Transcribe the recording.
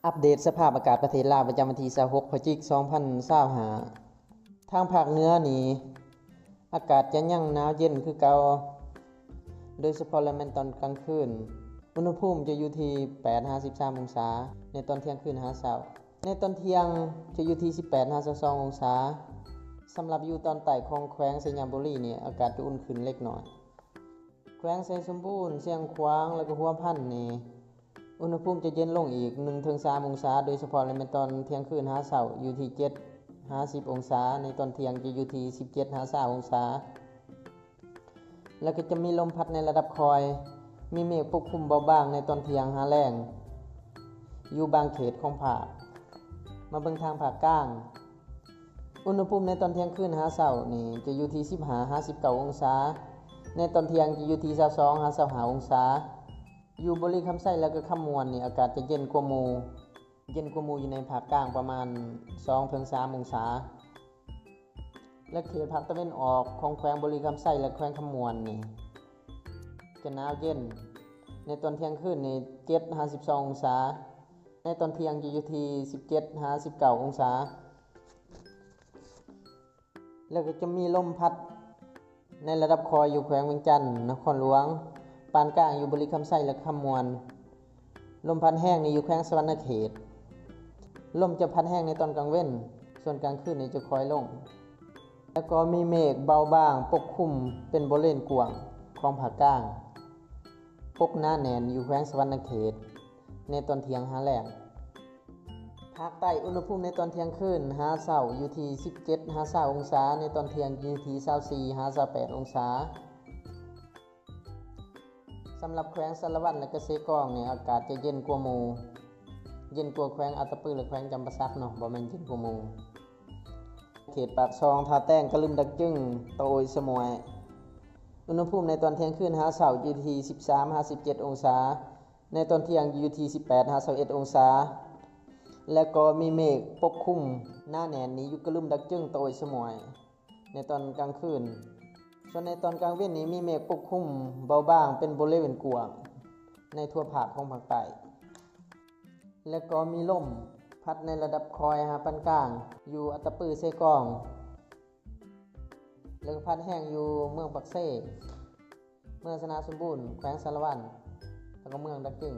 ອັບເດດສະພາບອາກາດປະເທດລາວ ປະຈຳວັນທີຊາວຫົກ ພະຈິກ ສອງພັນຊາວຫ້າ. ທາງພາກເໜືອນີ້ ອາກາດຈະຍັງໜາວເຢັນຄືເກົ່າ, ໂດຍສະເພາະແມ່ນຕອນກາງຄືນ ອຸນຫະພູມຈະຢູ່ທີ່ແປດຫາສິບສາມອົງສາ ໃນຕອນທ່ຽງຄືນຫາເຊົ້າ. ໃນຕອນທ່ຽງຈະຢູ່ທີ່ສິບແປດຫາຊາວສອງອົງສາ. ສຳລັບຢູ່ຕອນໃຕ້ຂອງແຂວງໄຊຍະບູລີນີ້ ອາກາດຈະອຸ່ນຂຶ້ນເລັກນ້ອຍ. ແຂວງໄຊສົມບູນ, ຊຽງຂວາງ ແລະ ກໍຫົວພັນນີ້ ອຸນຫະພູມຈະເຢັນລົງອີກໜຶ່ງເຖິງສາມອົງສາ, ໂດຍສະເພາະແມ່ນຕອນທ່ຽງຄືນຫາເຊົ້າ ຢູ່ທີ່ເຈັດຫາສິບອົງສາ, ໃນຕອນທ່ຽງຈະຢູ່ທີ່ສິບເຈັດຫາຊາວອົງສາ. ແລ້ວກໍຈະມີລົມພັດໃນລະດັບຄ່ອຍ, ມີເມກປົກຄຸມເບົາບາງໃນຕອນທ່ຽງຫາແລງ ຢູ່ບາງເຂດຂອງພາກ. ມາເບິ່ງທາງພາກກາງ, ອຸນຫະພູມໃນຕອນທ່ຽງຄືນຫາເຊົ້ານີ້ຈະຢູ່ທີ່ສິບຫ້າຫາສິບເກົ້າອົງສາ, ໃນຕອນທ່ຽງຈະຢູ່ທີ່ຊາວສອງຫາຊາວຫ້າອົງສາ. ຢູ່ບໍລິຄຳໄຊ ແລະ ກໍຄຳມ່ວນນີ້ ອາກາດຈະເຢັນກວ່າໝູ່, ເຢັນກວ່າໝູ່ຢູ່ໃນພາກກາງປະມານສອງເຖິງສາມອົງສາ. ແລະ ເຂດພາກຕາເວັນອອກຂອງແຂວງບໍລິຄຳໄຊ ແລະ ແຂວງຄຳມ່ວນນີ້ ຈະໜາວເຢັນ, ໃນຕອນທ່ຽງຄືນນີ້ເຈັດຫາສິບສອງອົງສາ, ໃນຕອນທ່ຽງຈະຢູ່ທີ່ສິບເຈັດຫາສິບເກົ້າອົງສາ. ແລ້ວກໍຈະມີລົມພັດໃນລະດັບຄ່ອຍຢູ່ແຂວງວຽງຈັນ, ນະຄອນຫຼວງ, ປານກາງຢູ່ບໍລິຄຳໄຊ ແລະ ຄຳມ່ວນ. ລົມພັດແຮງນີ້ຢູ່ແຂວງສະຫວັນນະເຂດ. ລົມຈະພັດແຮງໃນຕອນກາງເວັນ, ສ່ວນກາງຄືນນີ້ຈະຄ່ອຍລົງ. ແລ້ວກໍມີເມກເບົາບາງປົກຄຸມເປັນບໍລິເວນກວ້າງຂອງພາກກາງ, ປົກໜາແໜ້ນຢູ່ແຂວງສະຫວັນນະເຂດ ໃນຕອນທ່ຽງຫາແລງ. ພາກໃຕ້ ອຸນຫະພູມໃນຕອນທ່ຽງຄືນຫາເຊົ້າຢູ່ທີ່ສິບເຈັດຫາຊາວອົງສາ, ໃນຕອນທ່ຽງຢູ່ທີ່ຊາວສີ່ຫາຊາວແປດອົງສາ. ສຳລັບແຂວງສາລະວັນ ແລະ ກະເຊກອງນີ້ ອາກາດຈະເຢັນກວ່າໝູ່, ເຢັນກວ່າແຂວງອັດຕະປື ແລະ ແຂວງຈຳປາສັກເນາະ, ບໍ່ແມ່ນເຢັນກວ່າໝູ່. ເຂດປາກຊ່ອງ, ທ່າແຕງ, ກະລຶມ, ດັກຈຶງ, ຕະໂອຍ, ສະໝວຍ, ອຸນຫະພູມໃນຕອນທ່ຽງຄືນຫາເຊົ້າຢູ່ທີ່ສິບສາມຫາສິບເຈັດອົງສາ, ໃນຕອນທ່ຽງຢູ່ທີ່ສິບແປດຫາຊາວເອັດອົງສາ. ແລ້ວກໍມີເມກປົກຄຸມໜາແໜ້ນນີ້ຢູ່ກະລຶມ, ດັກຈຶງ, ຕະໂອຍ, ສະໝວຍ ໃນຕອນກາງຄືນ. ສ່ວນໃນຕອນກາງເວັນນີ້ ມີເມກປົກຄຸມເບົາບາງເປັນບໍລິເວນກວ້າງໃນທົ່ວພາກຂອງພາກໃຕ້. ແລ້ວກໍມີລົມພັດໃນລະດັບຄ່ອຍຫາປານກາງຢູ່ອັດຕະປື, ເຊກອງ, ແລ້ວກໍພັດແຮງຢູ່ເມືອງປາກເຊ, ເມືອງຊະນະສົມບູນ, ແຂວງສາລະວັນ ແລ້ວກໍເມືອງດັກຈຶງ.